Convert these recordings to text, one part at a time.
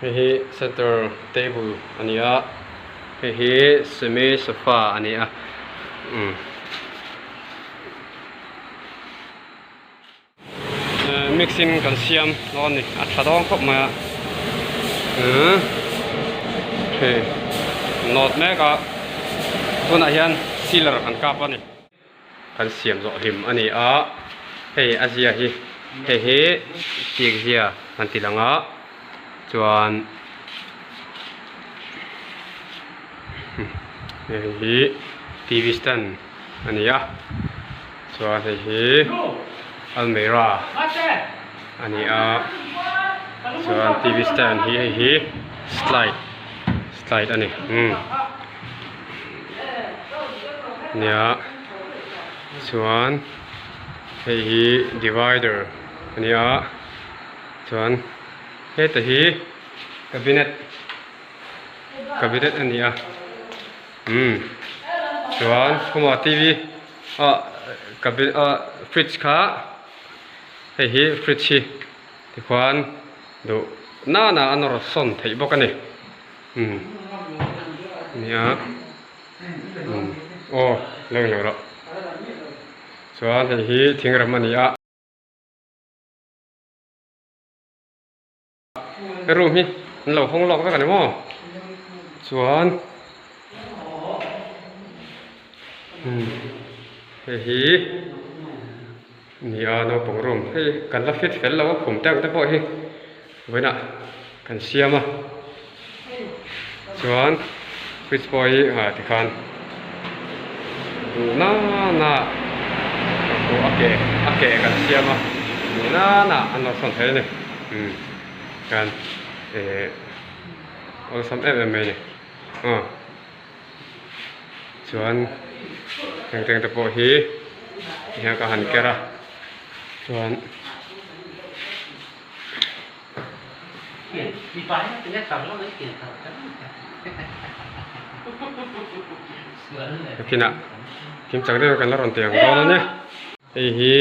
Hei hi center table a ni a hei hi semi sofa a ni a umm mixing kan siam dawn a ni a tha dawn khawp mai a umm hei nawt mek a tunah hian sealer kan kap a ni. Kan siam zawh hlim a ni a, hei a zia hi hei hi tik zia kan ti lang a chuan hei hi tv stand a ni a chuan hei hi almirah a ni a chuan tv stand hi hei hi slide slide a ni umm. Nia chuan hei hi divider a nia chuan heta hi cabinet cabinet a ni a umm chuan khumah t v ah cabi ah fridge kha hei hi fridge hi tikhuan duh nana a nawr sawn theih bawk a ni. Umm nia umm aw leng lo rawh chuan hei hi thingram a ni a room hi an lo hawng lawk vek a ni maw chuan umm hei hi nia naupang room hei kan la fit fel lo a khum te ang te pawh hi. Vawiinah kan siam a chuan fridge pawh hi ah tikhan duh nana a ke a ke kan siam a duh nana an lo sawn thei a ni umm chuan eh awlsam em em mai a ni aw chuan heng teng te pawh hi tihian ka han ker a chuan. Nakinah kim chang deuh kan la rawn ti ang dawn a ni. Hei hi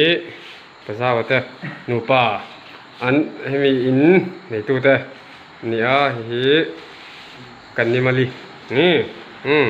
Pazawa te nupa an hemi in neitu te a ni a hei hi kan ni mali umm.